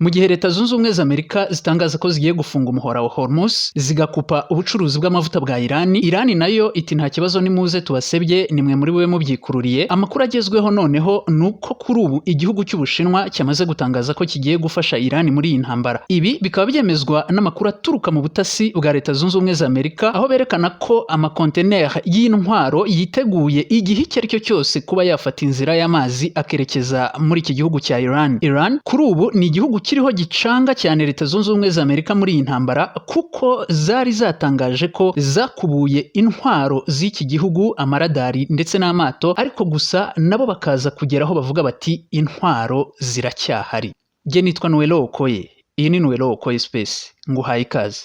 Mu gihe Leta Zunze Ubumwe za Amerika zitangaza ko zigiye gufunga umuhora wa Hormuz, zigakupa ubucuruzi bw'amavuta bwa Irani, Irani nayo iti: "Nta kibazo, nimuze tubasebye, nimwe muri we mubyikururiye." Amakuru agezweho noneho ni uko kuri ubu igihugu cy'Ubushinwa cyamaze gutangaza ko kigiye gufasha Irani muri iyi ntambara. Ibi bikaba byemezwa n'amakuru aturuka mu butasi bwa Leta Zunze Ubumwe za Amerika, aho berekana ko amakonteneri y'intwaro yiteguye igihe icyo ari cyo cyose kuba yafata inzira y'amazi akerekeza muri iki gihugu cya Iran. Iran kuri ubu ni igihugu kiriho gicanga cyane Leta Zunze Ubumwe za Amerika muri iyi ntambara, kuko zari zatangaje ko zakubuye intwaro z'iki gihugu, amaradari ndetse n'amato, ariko gusa nabo bakaza kugeraho bavuga bati: "Intwaro ziracyahari." Jye nitwa Noelo Okoye, iyi ni Noelo Okoye Space, nguhaye ikaze.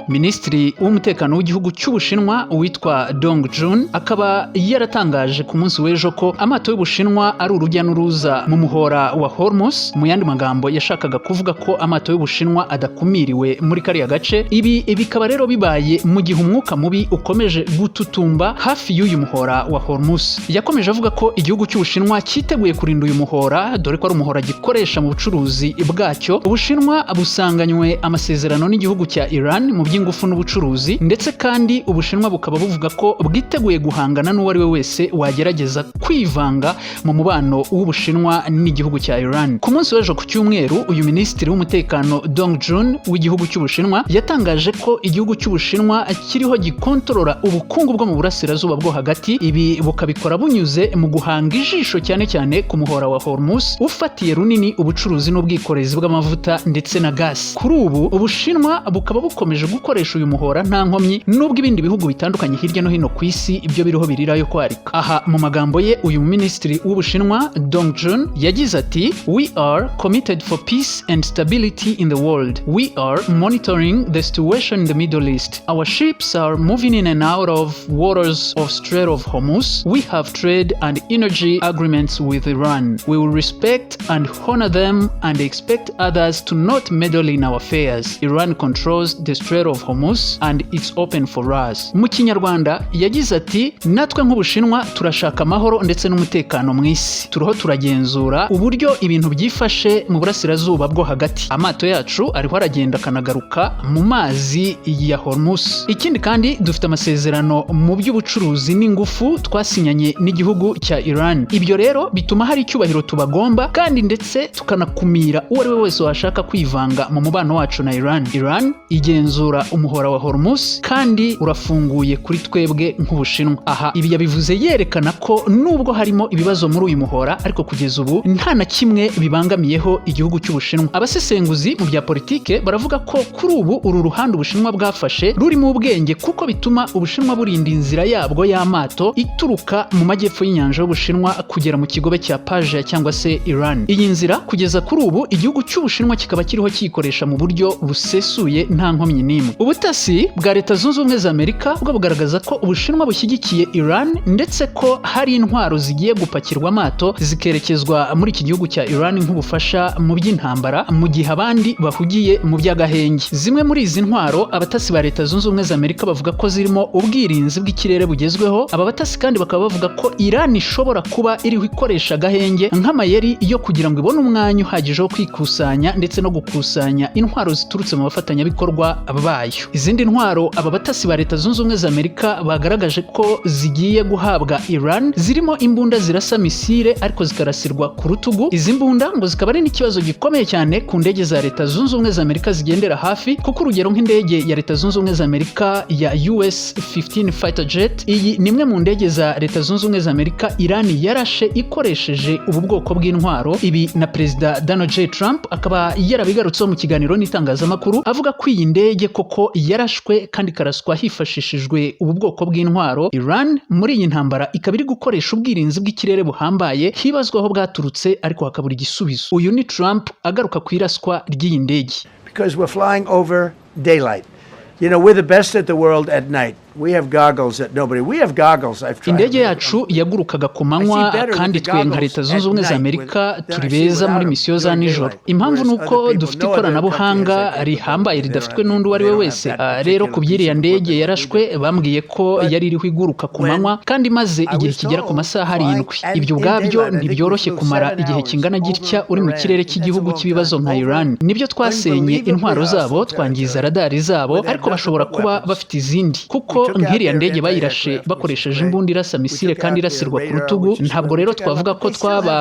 Minisitiri w'umutekano w'igihugu cy'Ubushinwa witwa Dong Jun akaba yaratangaje ku munsi w'ejo ko amato y'Ubushinwa ari urujya n'uruza mu muhora wa Hormuz. Mu yandi magambo, yashakaga kuvuga ko amato y'Ubushinwa adakumiriwe muri kariya gace. Ibi bikaba rero bibaye mu gihe umwuka mubi ukomeje gututumba hafi y'uyu muhora wa Hormuz. Yakomeje avuga ko igihugu cy'Ubushinwa cyiteguye kurinda uyu muhora, dore ko ari umuhora gikoresha mu bucuruzi bwacyo. Ubushinwa busanganywe amasezerano n'igihugu cya Iran mu by'ingufu n'ubucuruzi, ndetse kandi Ubushinwa bukaba buvuga ko bwiteguye guhangana n'uwo ari we wese wagerageza kwivanga mu mubano w'Ubushinwa n'igihugu cya Iran. Ku munsi w'ejo ku cyumweru, uyu minisitiri w'umutekano Dong Jun w'igihugu cy'Ubushinwa yatangaje ko igihugu cy'Ubushinwa kiriho gikontorora ubukungu bwo mu Burasirazuba bwo Hagati. Ibi bukabikora bunyuze mu guhanga ijisho cyane cyane ku muhora wa Hormuz, ufatiye runini ubucuruzi n'ubwikorezi bw'amavuta ndetse na gas. Kuri ubu Ubushinwa bukaba bukomeje gukoresha uyu muhora nta nkomyi, nubwo ibindi bihugu bitandukanye hirya no hino ku isi ibyo biriho birirayo kwarika. Aha mu magambo ye, uyu minisitiri w'Ubushinwa Dong Jun yagize ati: "We are committed for peace and stability in the world. We are monitoring the situation in the Middle East. Our ships are moving in and out of waters of Strait of Hormuz. We have trade and energy agreements with Iran. We will respect and honor them and expect others to not meddle in our affairs. Iran controls the Strait of Hormuz and it's open for us." Mu Kinyarwanda yagize ati: "Natwe nk'Ubushinwa turashaka amahoro ndetse n'umutekano mu isi. Turiho turagenzura uburyo ibintu byifashe mu Burasirazuba bwo Hagati. Amato yacu ariho aragenda akanagaruka mu mazi ya Hormuz. Ikindi kandi, dufite amasezerano mu by'ubucuruzi n'ingufu twasinyanye n'igihugu cya Iran. Ibyo rero bituma hari icyubahiro tubagomba, kandi ndetse tukanakumira uwo ari we wese washaka kwivanga mu mubano wacu na Iran. Iran igenzura umuhora wa Hormuz kandi urafunguye kuri twebwe nk'Ubushinwa." Aha ibi yabivuze yerekana ko nubwo harimo ibibazo muri uyu muhora, ariko kugeza ubu nta na kimwe bibangamiyeho igihugu cy'Ubushinwa. Abasesenguzi mu bya politike baravuga ko kuri ubu uru ruhande Ubushinwa bwafashe rurimo ubwenge, kuko bituma Ubushinwa burinda inzira yabwo y'amato ituruka mu majyepfo y'inyanja y'Ubushinwa kugera mu kigobe cya Persia cyangwa se Iran. Iyi nzira kugeza kuri ubu igihugu cy'Ubushinwa kikaba kiriho kiyikoresha mu buryo busesuye nta nkomyi n'imwe. Ubutasi bwa Leta Zunze Ubumwe za Amerika bwo bugaragaza ko Ubushinwa bushyigikiye Iran, ndetse ko hari intwaro zigiye gupakirwa amato zikerekezwa muri iki gihugu cya Iran nk'ubufasha mu by'intambara, mu gihe abandi bahugiye mu by'agahenge. Zimwe muri izi ntwaro, abatasi ba Leta Zunze Ubumwe za Amerika bavuga ko zirimo ubwirinzi bw'ikirere bugezweho. Aba batasi kandi bakaba bavuga ko Iran ishobora kuba iriho ikoresha agahenge nk'amayeri yo kugira ngo ibone umwanya uhagije wo kwikusanya ndetse no gukusanya intwaro ziturutse mu bafatanyabikorwa bayo. Izindi ntwaro aba batasi ba Leta Zunze Ubumwe za Amerika bagaragaje ko zigiye guhabwa Iran zirimo imbunda zirasa misile ariko zikarasirwa ku rutugu. Izi mbunda ngo zikaba ari n'ikibazo gikomeye cyane ku ndege za Leta Zunze Ubumwe za Amerika zigendera hafi, kuko urugero nk'indege ya Leta Zunze Ubumwe za Amerika ya US 15 fighter jet, iyi ni imwe mu ndege za Leta Zunze Ubumwe za Amerika Iran yarashe ikoresheje ubu bwoko bw'intwaro. Ibi na Perezida Donald J Trump akaba yarabigarutseho mu kiganiro n'itangazamakuru, avuga ko iyi ndege koko yarashwe kandi ikaraswa hifashishijwe ubu bwoko bw'intwaro. Iran muri iyi ntambara ikaba iri gukoresha ubwirinzi bw'ikirere buhambaye, hibazwa aho bwaturutse ariko hakabura igisubizo. Uyu ni Trump agaruka ku iraswa ry'iyi ndege. Because we're flying over daylight. We're the best at the world at night. We have goggles that nobody. We have goggles. I've tried. Indege yacu yagurukaga ku manywa, kandi twe nka Leta Zunze Ubumwe za Amerika turi beza muri misiyo za nijoro. Impamvu ni uko dufite ikoranabuhanga rihambaye ridafitwe n'undi uwo ari we wese. Rero ku by'iriya ndege yarashwe, bambwiye ko yari iriho iguruka ku manywa kandi imaze igihe kigera ku masaha 7. Ibyo ubwabyo ntibyoroshye kumara igihe kingana gitya uri mu kirere cy'igihugu cy'ibibazo nka Iran. Nibyo, twasenye intwaro zabo, twangiza radari zabo, ariko bashobora kuba bafite izindi, kuko nk'iriya ndege bayirashe bakoresheje imbunda irasa misile kandi irasirwa ku rutugu. Ntabwo rero twavuga ko twaba,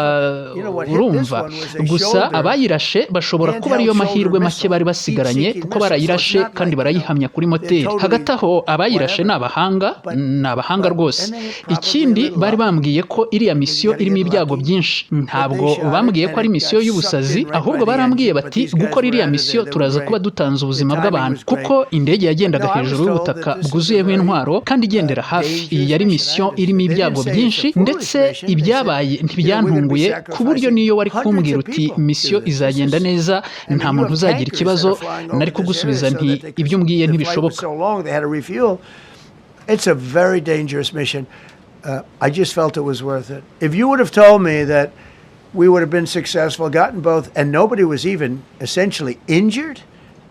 urumva, gusa abayirashe bashobora kuba ariyo mahirwe make bari basigaranye, kuko barayirashe kandi barayihamya kuri moteri. Hagati aho abayirashe ni abahanga, ni abahanga rwose. Ikindi, bari bambwiye ko iriya misiyo irimo ibyago byinshi. Ntabwo bambwiye ko ari misiyo y'ubusazi, ahubwo barambwiye bati: "Gukora iriya misiyo turaza kuba dutanze ubuzima bw'abantu," kuko indege yagendaga hejuru y'ubutaka bwuzuyeho intwaro kandi igendera hafi. Iyi yari misiyo irimo ibyago byinshi, ndetse ibyabaye ntibyantunguye, ku buryo niyo wari kumbwira uti: "Misiyo izagenda neza, nta muntu uzagira ikibazo," nari kugusubiza nti: "Ibyo umbwiye ntibishoboka." It's a very dangerous mission. I just felt it was worth it. If you would have told me that we would have been successful, gotten both, and nobody was even essentially injured,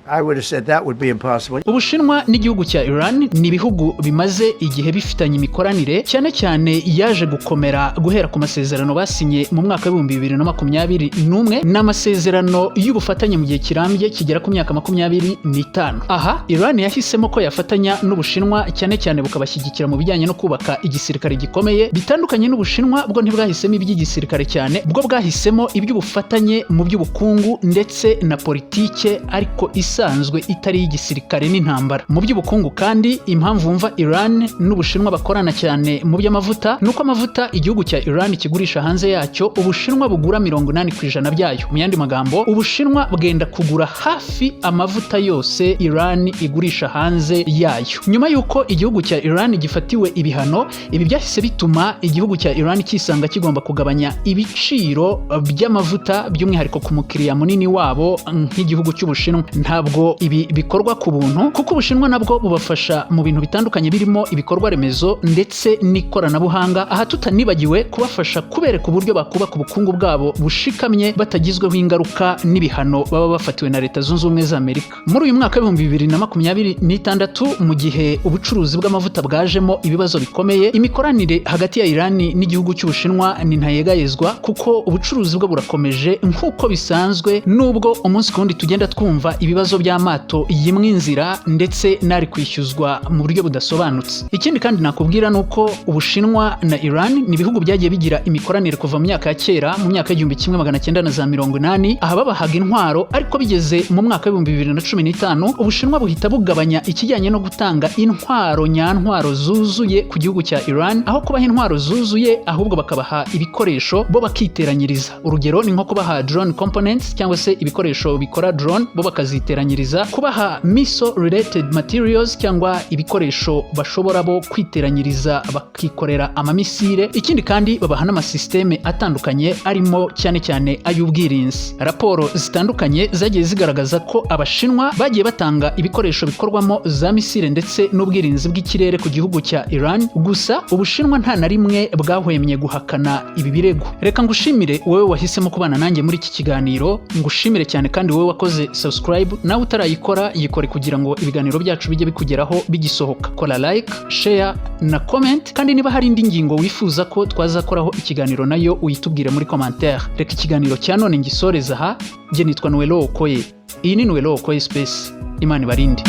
I would have said that would be impossible. Ubushinwa n'igihugu cya Iran ni ibihugu bimaze igihe bifitanye imikoranire, cyane cyane yaje gukomera guhera ku masezerano basinye mu mwaka wa 2021, n'amasezerano y'ubufatanye mu gihe kirambye kigera ku myaka 25. Aha Iran yahisemo ko yafatanya n'Ubushinwa, cyane cyane bukabashyigikira mu bijyanye no kubaka igisirikare gikomeye. Bitandukanye n'Ubushinwa, bwo ntibwahisemo iby'igisirikare cyane, bwo bwahisemo iby'ubufatanye mu by'ubukungu ndetse na politike, ariko isanzwe itari iy'igisirikare n'intambara. Mu by'ubukungu kandi, impamvu wumva Iran n'Ubushinwa bakorana cyane mu by'amavuta ni uko amavuta igihugu cya Iran kigurisha hanze yacyo, Ubushinwa bugura 80% byayo. Mu yandi magambo, Ubushinwa bwenda kugura hafi amavuta yose Iran igurisha hanze yayo. Nyuma y'uko igihugu cya Iran gifatiwe ibihano, ibi byahise bituma igihugu cya Iran kisanga kigomba kugabanya ibiciro by'amavuta, by'umwihariko ku mukiriya munini wabo nk'igihugu cy'Ubushinwa. Ntabwo ibi bikorwa ku buntu, kuko Ubushinwa nabwo bubafasha mu bintu bitandukanye birimo ibikorwa remezo ndetse n'ikoranabuhanga, aha tutanibagiwe kubafasha kubereka uburyo bakubaka ubukungu bwabo bushikamye batagizweho ingaruka n'ibihano baba bafatiwe na Leta Zunze Ubumwe za Amerika. Muri uyu mwaka wa 2026, mu gihe ubucuruzi bw'amavuta bwajemo ibibazo bikomeye, imikoranire hagati ya Iran n'igihugu cy'Ubushinwa ni ntayegayezwa, kuko ubucuruzi bwo burakomeje nk'uko bisanzwe, nubwo umunsi ku wundi tugenda twumva ibibazo by'amato yimwe inzira ndetse n'ari kwishyuzwa mu buryo budasobanutse. Ikindi kandi nakubwira ni uko Ubushinwa na Iran ni ibihugu byagiye bigira imikoranire kuva mu myaka ya kera, mu myaka y'1980, aha babahaga intwaro, ariko bigeze mu mwaka wa 2015 Ubushinwa buhita bugabanya ikijyanye no gutanga intwaro nyantwaro zuzuye ku gihugu cya Iran. Aho kubaha intwaro zuzuye, ahubwo bakabaha ibikoresho bo bakiteranyiriza. Urugero ni nko kubaha drone components cyangwa se ibikoresho bikora drone, bo bakaziteranyiriza, kubaha missile related materials cyangwa ibikoresho bashobora bo kwiteranyiriza bakikorera amamisire. Ikindi kandi, babaha n'amasisiteme atandukanye arimo cyane cyane ay'ubwirinzi. Raporo zitandukanye zagiye zigaragaza ko Abashinwa bagiye batanga ibikoresho bikorwamo za misile ndetse n'ubwirinzi bw'ikirere ku gihugu cya Iran. Gusa Ubushinwa nta na rimwe bwahwemye guhakana ibi birego. Reka ngushimire wowe wahisemo kubana nanjye muri iki kiganiro, ngushimire cyane kandi wowe wakoze subscribe. Nawe utarayikora, yikore kugira ngo ibiganiro byacu bijye bikugeraho bigisohoka. Kora like, share na comment, kandi niba hari indi ngingo wifuza ko twazakoraho ikiganiro, nayo uyitubwire muri commentaire. Reka ikiganiro cya none ngisoreza aha. Njye nitwa Noelo Okoye, iyi ni Noelo Okoye Space. Imana ibarinde.